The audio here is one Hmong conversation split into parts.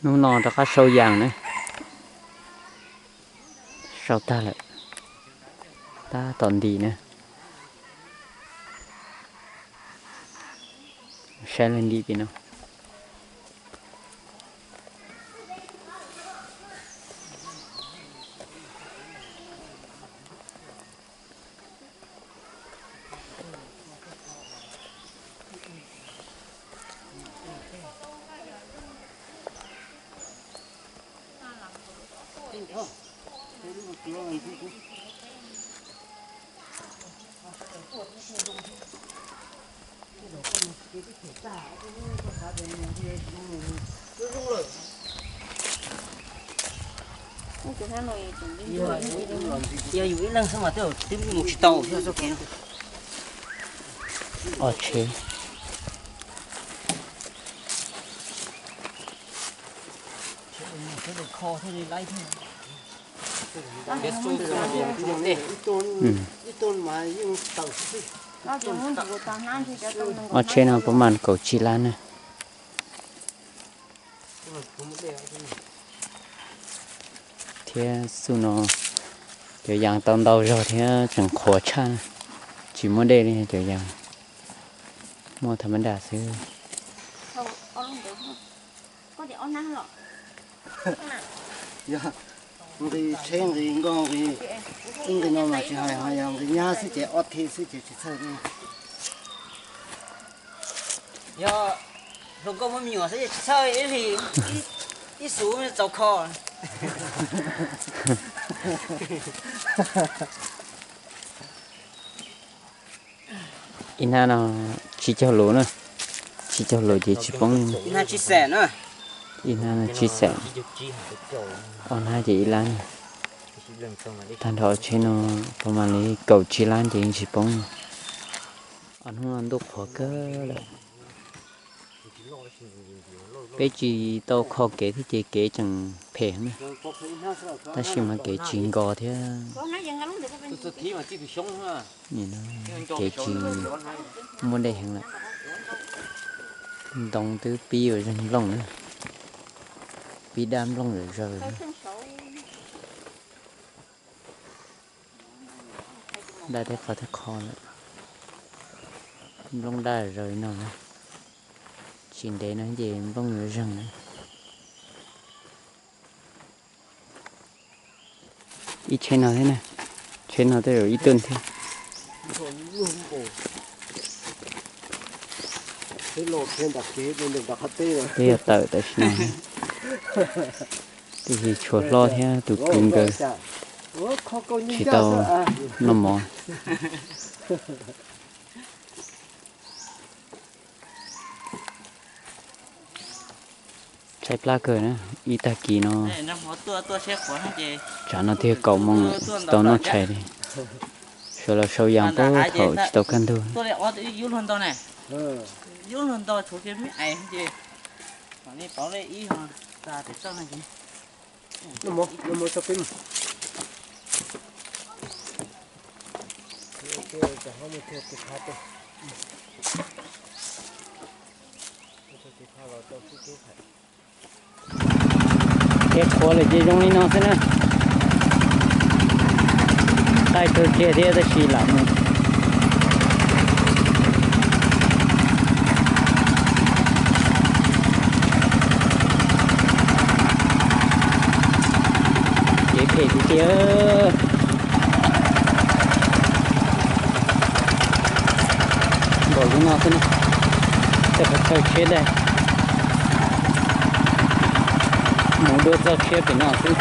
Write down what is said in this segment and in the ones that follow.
Hnub no rov qab sau yas na, sau tag lawm, tab tom ntim na. Saib lawv ntim pem no. Yog yus ib leeg xwb mas twb mus tsis tau thiab. Ob tsheb. Ob tsheb no puas mam kaum tsib lab na. Thiab xub no cov yas tau ntau zog thiab tseem qhuav tshaj, tsis muaj dej li cov yas, muaj tham ma da xwb. Nqis tsheb nqis nkoj nqis, ib nqis no mas tsis hais, ho yog nqis nyab xwb ces ob thi xwb ces tsis txhawj li. Yog hluas nkauj muaj me nyuam xwb tsis txhawj, ib hlis ib xuv txaus kho. Ib hnab no tsib caug lus na, tsib caug lus ces tsis poob li. Ib hnab no tsib xees, ob hnab ces ib lab na. Tag nrho tsheb no puas mam li kaum tsib lab ces yeej tsis poob li. Ob hnub no ntuj qhuav kawg lawm. Peb tsis tau kho kev thiab ces kev tseem phem na, tab sis mas kev tsis nkos thiab. Kev tsis muaj dej heev lawm. Ntoo twb pib ua zeeg nplooj na, pib daj nplooj zawm zaws. Daj tej qhov tej qho lawm, nplooj daj zaws no na. Tsis ntev no ces nplooj yuav zeeg na. Ib tsheb no thiab na, tsheb no tej zaum ib tug thiab. Peb yog tawm tam sim no, tab sis tshuav hlob thiab tus kwv nkawd tsis tau noj mov. Tshaib plab kawg na, ib tag kis no, tsam no twb kaum moos lawm tsis tau noj tshais li. Sawv los sau yas pab thaum tsis tau kaj ntug. Kev qhuav lawm ces zoo li no xwb na. Qaij kawg kiag thiab tab sis lam mus. Kev phem tiag tiag. Npaum li no xwb na, tej qhov chaw tshiab daj, mus dua txoj tshiab pem no xwb.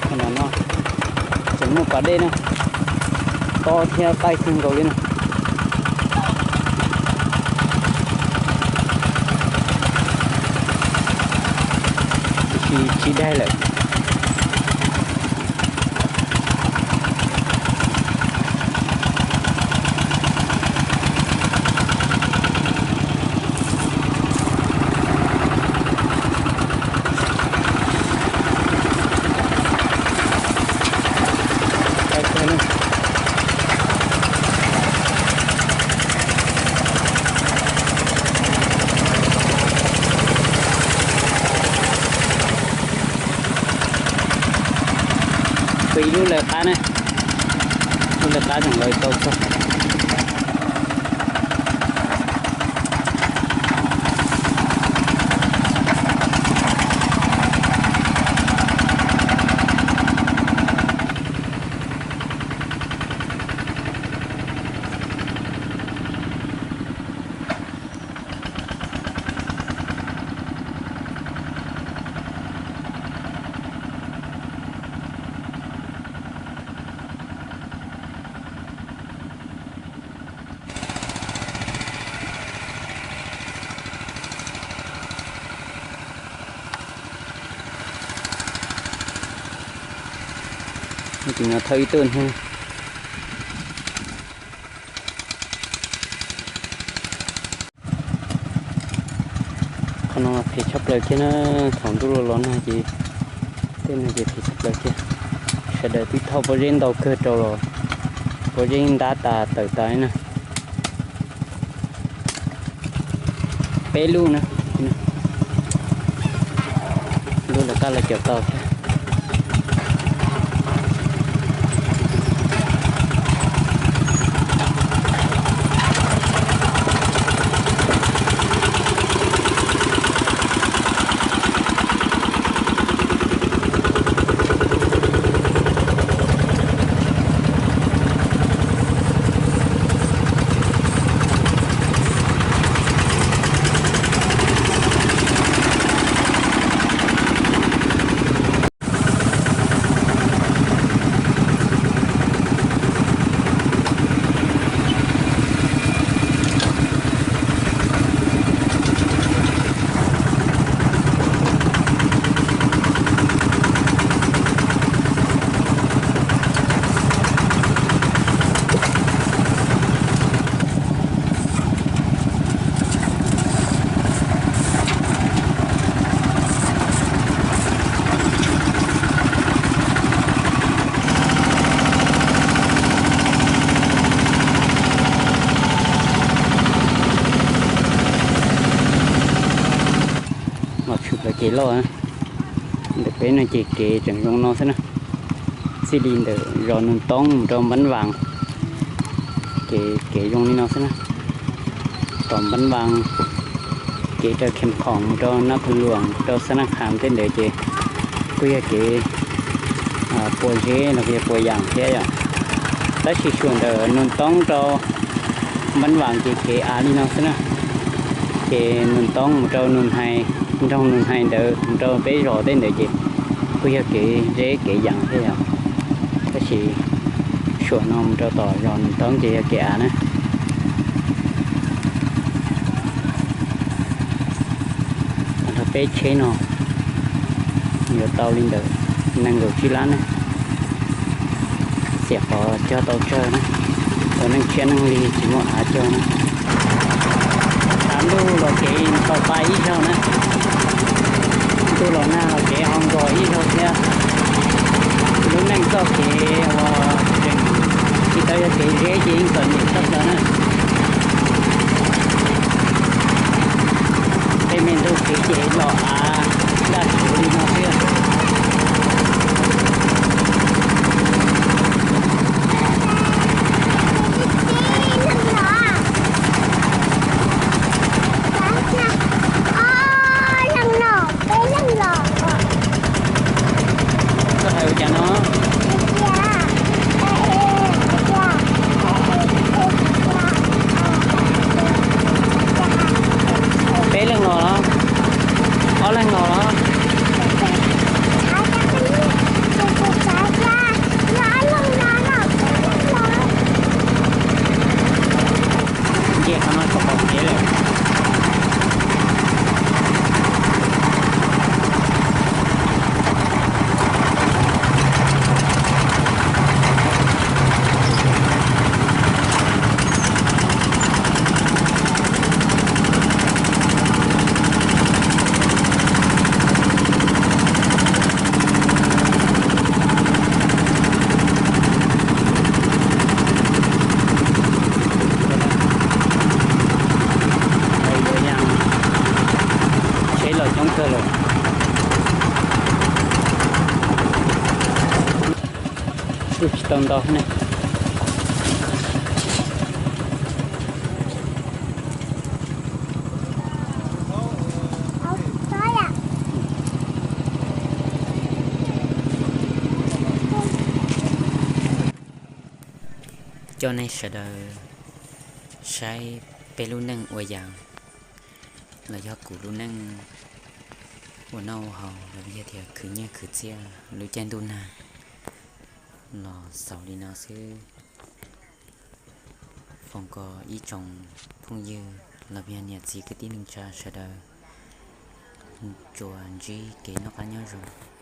Qhov no tseem muaj pas dej na, tob thiab qaij kawg nkaus li na. Tiam sis tsis daig lawm. Lub lawv qab ne, lub lawv qab tseem lawv tau txog. Tus no thawj ib tug ne. Qhov no phem tshaj plaws kiag na, thaum ntuj los los nag ces tej no ces phem tshaj plaws kiag. Sawv daws twb thauj pob zeb ntau kawg rau los pob zeb ntab tas tawm tas li na. Peb lub na, lub lawv qab los cov tau thiab. Los tshwm plaws kev loj, ntawm peb no ces kev tseem zoo no xwb na. Txij li ntawm zos Nus Toob mus rau Npab Vas, ces kev zoo li no xwb na. Tom Npab Vas, kev rau Khem Khoom mus rau Nab Pha Luam rau Xab Nab Khas tej ntawd ces kuj yog kev puas zeb los yog puas yas thiab yom. Tab sis suam ntawm Nus Toob rau Npab Vas ces kev av li no xwb na. Ces Nus Toob mus rau Nus Hais, nroog Nus Hais ntawd mus rau peb zos tej ntawd ces kuj yog kev zeb kev yas thiab yom. Tab sis suam no mus rau tom zos Nus Toob ces yog kev av na. Nrog peb tsheb no yuav tau li ntawm nees nkaum tsib lab ne. Xiam qhov cog tau tsawg na, ua neej tshiab neej li tsis muaj av cog na. Tshav ntuj los kev tau pa ib zaug na, ntuj los nag los kev ho nkaus ib zaug thiab. Lub neej txoj kev uas tseem tsis tau yog kev zeb ces yeej txom nyem tshaj plaws na. Tej me ntug kev ces los av daj suav li no xwb. Koj hais ua cas no? Peb leeg los los? Ob leeg los los? Nce qhov no tsis pom kev lawm. Tsheb los coob kawg lawm. Ntau ne. Coj nej sawv daws saib peb lub neej ua yaam los yog kuv lub neej ua noj ua haus los yog tias khwv nyiaj khwv txiaj lub caij ntuj nag los xaus li no xwb. Foom kom ib tsoom phooj ywg los yog niam txiv kwv tij neej tsa sawv daws tsuas ntsib kev noj qab nyob zoo.